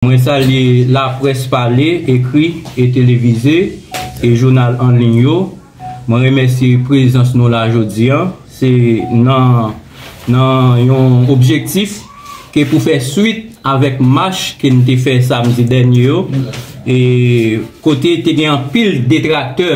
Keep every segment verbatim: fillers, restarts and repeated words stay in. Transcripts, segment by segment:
Mwen salye laprès pale, ekri e televize e jounal an liy yo. Mwen remèsye prezans nou la jodi a. Se nan, nan yon objektif ke pou fè swit avèk mach ke n te fè samdi dènye yo. E kote te gen anpil detraktè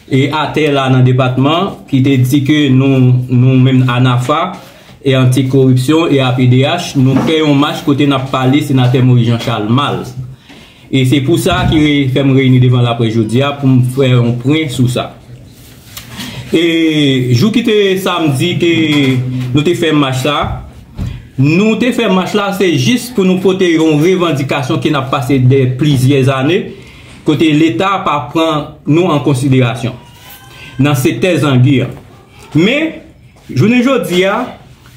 e atè la nan depatman ki te di ke nou, nou menm ANAFA e Anti Koripsyon e A P D H, nou fè yon mach kote n ap pale Senatè Moïse Jean Charles mal. E se pou sa ki re- fè m reyini devan laprès jodi a pou m fè yon pwen sou sa. E jou ki te samdi ke nou te fè mach la, nou te fè mach la se jis pou nou pote yon revandikasyon ke n ap pase de plizyè ane, kote Leta pa pran nou an konsiderasyon nan sektè zangi an. Men, jounen jodi a,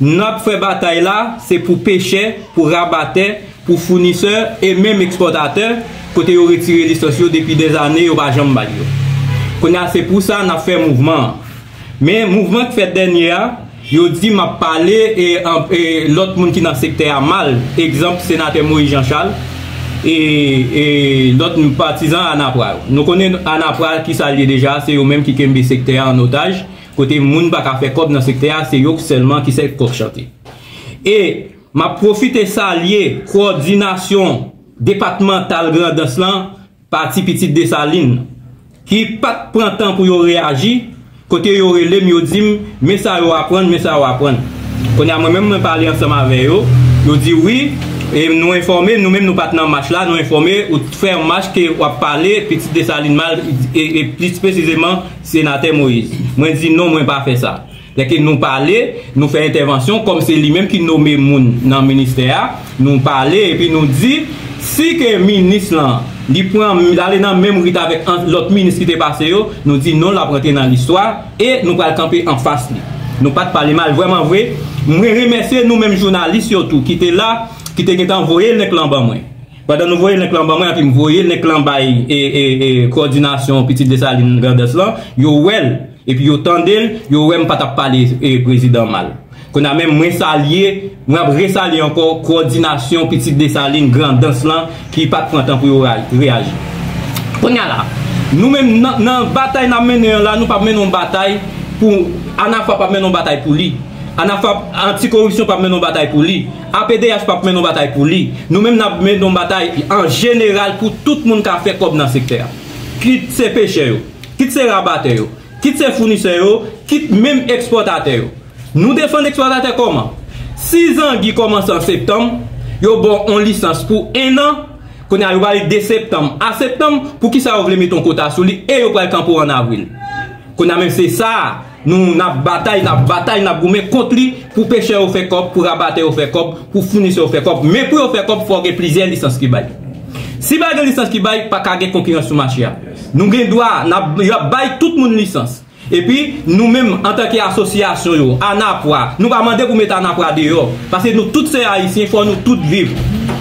n ap fè batay la, se pou pechè, pou rabatè, pou founisè e menm ekspòtatè, kote yo retire lisans yo depi dèzane, yo pa janm bay yo. Kounye a, se pou sa n ap fè mouvman an. Men, mouvman k fèt dènye a, yo di m ap pale e, e lòt moun ki nan sektè a mal. Egzanp, Senatè Moïse Jean Charles e, e lòt patizan ANAPRA yo. Nou konnen ANAPRA ki sa l ye deja, se yo menm ki kenbe sektè a an otaj. Kote moun pa ka fè kòb nan sektè a, se yo sèlman ki sèl kòk chante. E m ap pwofite salye kowòdinasyon depatmantal Grandans lan, pati Pitit Desalin, ki pa t pran tan pou yo reyaji, kote yo rele m, yo di m, men sa yo aprann, men sa yo aprann. Kounye a, mwen menm, mwen pale ansanm avè yo, yo di wi, e nou enfòme, nou menm nou pa t nan mach la, nou enfòme, ou t fè yon mach ke w ap pale Pitit Desalin mal, e, e plis presizeman, Senatè Moïse. Mwen di non, mwen pa fè sa. Lè ke nou pale, nou fè entèvansyon, kòm se li menm ki nome moun nan ministè a, nou pale, epi nou di, si ke minis lan, li pran, l ale nan menm rit avèk an- lòt minis ki te pase yo, nou di non, l ap rantre nan listwa, e nou pral kanpe anfas li. Nou pa t pale mal, vrèman vre. Mwen remèsye nou menm jounalis yo tou ki te la, ki te gentan voye link lan ban mwen. Pandan nou voye link lan ban mwen, epi m voye link lan bay e, e, e, kowòdinasyon Pitit Desalin Grandans lan, yo wè l, epi yo tande l, yo wè m pa t ap pale e, prezidan mal. Kounye a menm, mwen salye, mwen ap resalye ankò kowòdinasyon Pitit Desalin Grandans lan ki pa t pran tan pou yo ra- reyaji. Kounye a la, nou menm nan, nan batay n ap mennen an la, nou p ap mennen yon batay pou, ANAFA p ap mennen yon batay pou li. ANAFA, Anti Koripsyon p ap mennen yon batay pou li. A P D H p ap mennen yon batay pou li. Nou menm n ap mennen yon batay an jeneral pou tout moun ka fè kòb nan sektè a. Kit se pechè yo, kit se rabatè yo, kit se founisè yo, kit menm ekspòtatè yo. Nou defann ekspòtatè kòman? Si zangi kòmanse an septanm, yo ba w yon lisans pou en an, kounye a yo ba li de septanm a septanm, poukisa yo vle mete yon kota sou li e yo pral kanpe w an avril? Kounye a menm se sa, nou n ap batay, n ap batay, n ap goumen kont li pou pechè yo fè kòb, pou rabatè yo fè kòb, pou founisè yo fè kòb. Men pou yo fè kòb, fò gen plizyè lisans ki bay. Si pa gen lisans ki bay, pa ka gen konkirans sou mache a. Nou gen dwa, n ap, y ap bay tout moun lisans. Epi, nou menm, antanke asosyasyon yo, ANAPRA, nou pa mande pou mete ANAPRA deyò. Paske nou tout se Ayisyen, fò nou tout viv.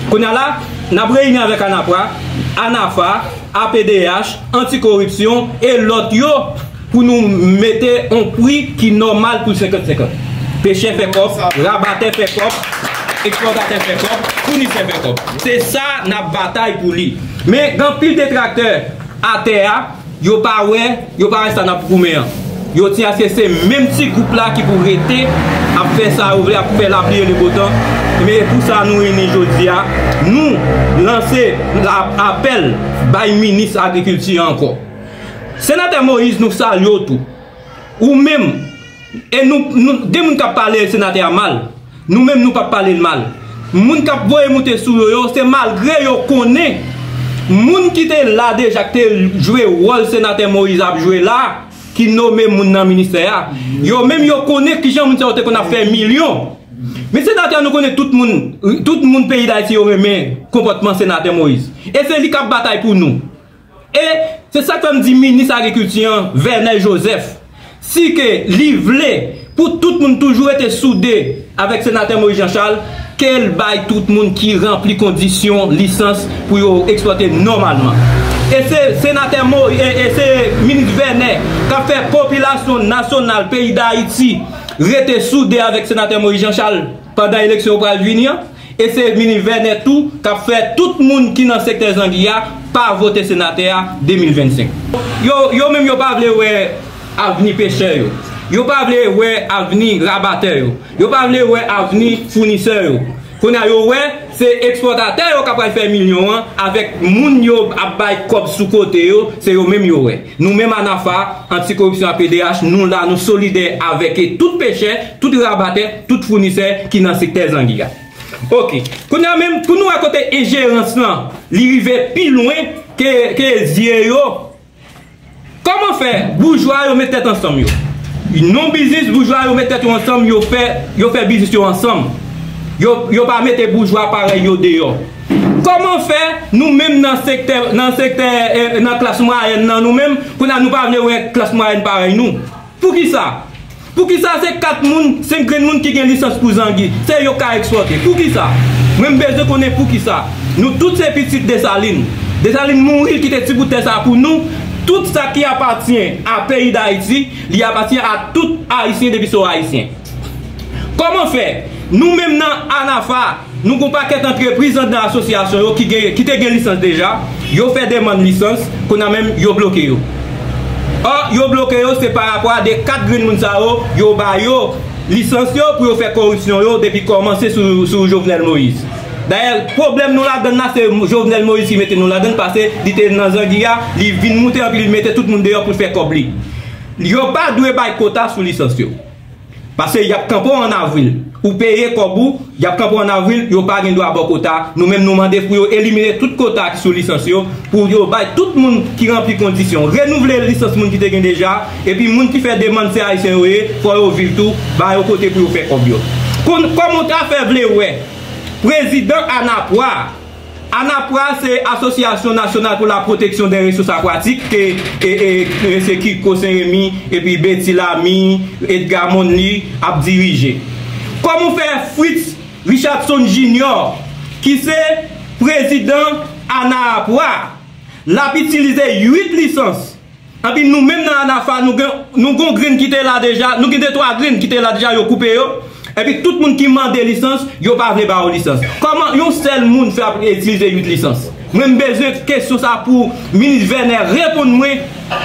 Kounye a la, n ap reyini avèk ANAPRA, ANAFA, A P D H, Anti Koripsyon e lòt yo pou nou mete yon pri ki nòmal pou senkant senkant. Pechè fè kòb, rabatè fè kòb, eksplòtatè fè kòb, founisè fè kòb. Se sa n ap batay pou li. Men, gen anpil detraktè atè a, yo pa wè, yo pa wè sa n ap goumen an. Yo di aske se menm ti gwoup la ki pou rete ap fè sa yo vle, ap fè lapli e le botan. Men e pou sa nou reyini jodi a, nou lanse la- apèl bay minis agrikilti an ankò. Senatè Moïse, nou salye w tou. Ou menm, e nou, nou, gen moun k ap pale senatè a mal. Nou menm, nou p ap pale l mal. Moun k ap voye moute sou yo yo, se malgre yo konnen moun ki te la deja, k te jwe wòl senatè Moïse ap jwe la, ki nome moun nan ministè a. Yo menm, yo konnen kijan moun sa yo te konn ap fè milyon. Men senatè a, nou konnen tout moun, tout moun peyi Dayiti yo renmen konpòtman senatè Moïse. E se li k ap batay pou nou. E se sa k fè m di minis agrikilti an, Vernet Joseph, si ke li vle pou tout moun toujou rete soude avèk senatè Moïse Jean Charles, ke l bay tout moun ki ranpli kondisyon lisans pou yo eksplòte nòmalman. E se senatè Mo, e, e se minis Vernet k ap fè popilasyon nasyonal peyi Dayiti rete soude avèk senatè Moïse Jean Charles pandan eleksyon yo pral vini an. E se Minis Vènè tou k ap fè tout moun ki nan sektè Zangi a pa vote senatè a de mil vennsenk. Yo, yo menm yo pa vle wè avni pechè yo. Yo pa vle wè avni rabatè yo. Yo pa vle wè avni founisè yo. Kounye a yo wè se ekspòtatè yo k ap pral fè milyon an avèk moun yo ap bay kòb sou kote yo, se yo menm yo wè. Nou menm ANAFA, Anti Koripsyon ak P D H, nou la, nou solidè avèk tout pechè, tout rabatè, tout founisè ki nan sektè Zangi a. Ok. Kounye a menm, pou nou wè kote enjerans lan, li rive pi lwen ke, ke zye yo. Kòman fè boujwa yo met tèt ansanm yo? Non biznis, boujwa yo met tèt yo ansanm, yo fè, yo fè biznis yo ansanm. Yo, yo pa mete boujwa parèy yo deyò. Kòman fè nou menm nan sektè, nan sektè, eh, nan klas mwayèn nan nou menm, kounye a nou pa vle wè klas mwayèn parèy nou? Poukisa? Poukisa se kat moun, senk grenn moun ki gen lisans pou Zangi, se yo k ka ekspòte? Poukisa? Mwen m bezwen konnen poukisa. Nou tout se pitit Desalin. Desalin mouri, l kite ti bout tè sa pou nou. Tout sa ki apatyen a peyi Dayiti, li apatyen a tout Ayisyen depi se w Ayisyen. Kòman fè nou menm nan ANAFA, nou gon pakèt antrepriz anndan asosyasyon yo ki gen, ki te gen lisans deja, yo fè demann lisans, kounye a menm yo bloke yo. Ò, yo bloke yo, se pa rapò a de kat grenn moun sa yo, yo ba yo lisans yo pou yo fè koripsyon yo depi kòmanse sou, sou Jovenel Moïse. Dayè, pwoblèm nou ladann la, se Jovenel Moïse ki mete nou ladann, paske li te nan Zangi a, li vin moute, anpi li mete tout moun deyò pou l fè kòb li. Yo pa dwe bay kota sou lisans yo. Paske y ap kanpe w ann avril. Ou peye kòb ou, y ap kanpe w ann avril, yo pa gen dwa ba w kota. Nou menm, nou mande pou yo elimine tout kota ki sou lisans yo, pou yo bay tout moun ki ranpli kondisyon. Renouvle lisans moun ki te gen deja, epi moun ki fè demann se Ayisyen yo ye, fò yo viv tou, ba yo kote pou yo fè kòb yo. Kon, kòman w ta fè vle wè prezidan ANAPRA, ANAPRA se Association Nationale pour la Protection des Ressources Aquatiques, ke, e, e, e, se Kiko Sen Remi, epi Betty Lamy, Edgar Monly ap dirije. Kòman w fè Fritz Richardson Junior, ki se prezidan ANAPRA, l ap itilize uit lisans? Anpi nou menm nan ANAFA, nou gen, nou gon grenn ki te la deja, nou gen de twa grenn ki te la deja, yo koupe yo. Epi tout moun ki mande lisans, yo pa vle ba yo lisans. Kòman yon sèl moun fè ap itilize uit lisans? Mwen m bezwen kesyon sa pou minis Vènè reponn mwen,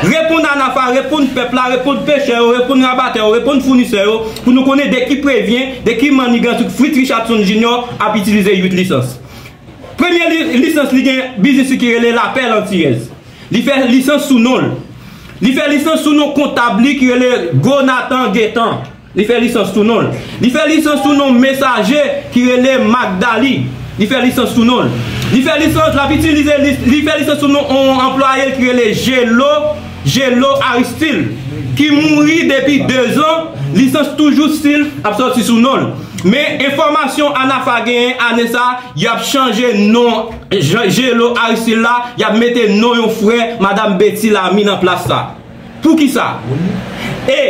reponn ANAFA, reponn pèp la, reponn pechè yo, reponn rabatè yo, reponn founisè yo, pou nou konnen de ki prevyen, de ki mannigans Fritz Richardson Junior ap itilize uit lisans. Premye li, lisans li gen biznis li ki rele Lapèl Antiyèz. Li fè lisans sou non l. Li fè lisans sou non kontab li ki rele Gonatan Getan. Li fè lisans sou non l. Li fè lisans sou non mesaje ki rele Magdali. Li fè lisans sou non l. Li fè lisans, l ap itilize, li, li fè lisans sou non yon anplwaye l ki rele Jelo, Jelo Aristil, ki mouri depi dezan, lisans toujou still ap sòti sou non l. Men enfòmasyon ANAFA genyen ane sa, y ap chanje non Jan-, Jelo Aristil la, y ap mete non yon frè madanm Betty Lamy nan plas sa. Poukisa? E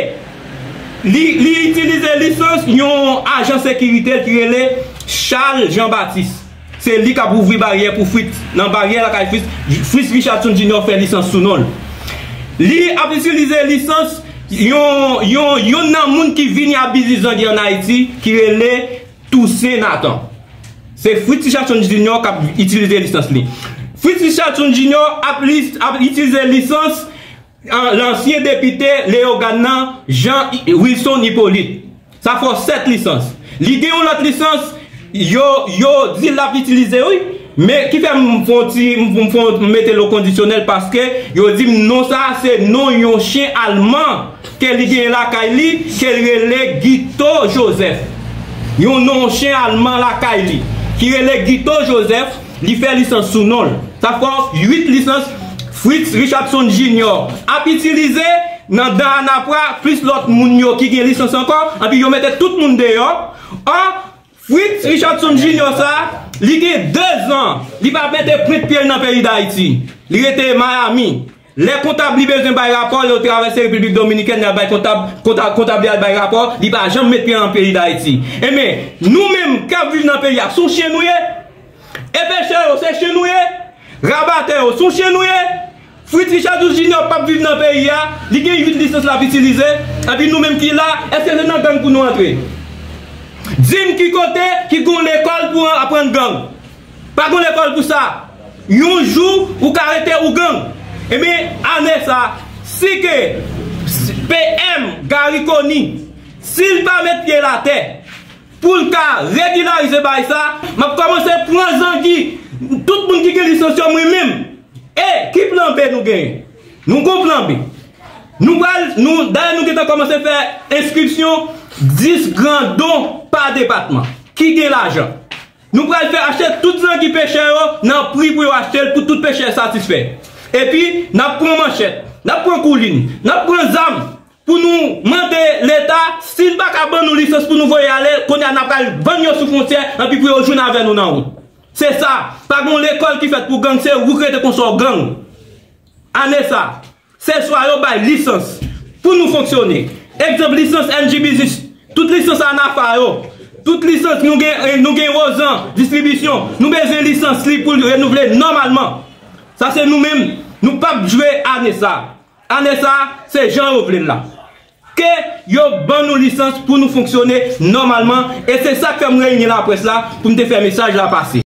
li, li itilize lisans yon ajan sekirite ki rele Charles Jean Baptiste. Se li k ap ouvri baryè pou Fritz. Nan baryè lakay Fritz, Fritz Richardson Junior fè lisans sou non l. Li ap itilize lisans yon, yon, yonn nan moun ki vini ap biznis Zangi ann Ayiti, ki rele Toussaint Nathan. Se Fritz Richardson Junior k ap itilize lisans li. Fritz Richardson Junior ap, ap itilize lisans an, lansyen depite Leyogàn nan, Jean Wilson Hyppolite. Sa fè w sèt lisans. Li gen yon lòt lisans, yo, yo di l ap itilize, wi. Men ki fè m fè yon ti, m, m fè yon, m mete l o kondisyonèl, paske yo di m non sa a se non yon chen alman ke li gen lakay li, ke l rele Guito Joseph. Yon non chen alman lakay li, ki rele Guito Joseph, li fè lisans sou non l. Sa fè w uit lisans Fritz Richardson Junior ap itilize nan dan ANAPRA, plis lòt moun yo ki gen lisans ankò, anpi yo mete tout moun deyò. Ò, Fritz Richardson Junior sa, li gen dezan, li pa mete pwent pye l nan peyi Dayiti. Li rete Miami. Lè kontab li bezwen bay rapò, yo travèse Repiblik Dominikèn, y al bay kontab, kontab, kontab li al bay rapò, li pa janm met pye l nan peyi Dayiti. Enben, nou menm k ap viv nan peyi a, se yon chen nou ye? E pechè yo, se chen nou ye? Rabatè yo, se yon chen nou ye? Fritz Richardson Junior p ap viv nan peyi a, li gen uit lisans l ap itilize, epi nou menm ki la, èske se nan gang pou nou antre? Di m ki kote ki gon lekòl pou aprann gang. Pa gon lekòl pou sa. Yon jou ou ka rete ou gang. Ebyen, ane sa, si ke P M Garry Conille, si l pa met pye l atè pou l ka regilarize bagay sa, m ap kòmanse pran zangi. Tout moun ki gen lisans yo, mwen menm. E ki plan B nou genyen? Nou gon plan B. Nou pral, nou, dayè nou gentan kòmanse fè enskripsyon dis gran don pa depatman ki gen lajan. Nou pral fè achte tout zangi pechè yo nan pri pou yo achte l, pou tout pechè satisfè. Epi, n ap pran manchèt, n ap pran koulin, n ap pran zam pou nou mande Leta, si l pa ka ban nou lisans pou nou voye ale, kounye a n ap pral vann yo sou fwontyè, anpi pou yo jwenn avè nou nan wout. Se sa, pa gen yon lekòl ki fèt pou gang, se ou k rete konsa w gang. Ane sa, se swa yo bay lisans pou nou fonksyone. Egzanp, lisans N G Business, tout lisans ANAFA yo, tout lisans nou gen, nou gen Rozan distribisyon, nou bezwen lisans li pou l renouvle nòmalman. Sa se nou menm, nou p ap jwe ane sa. Ane sa, se jan yo vle l la. Ke yo ban nou lisans pou nou fonksyone nòmalman, e se sa k fè m reyini laprès la pou m te fè mesaj la pase.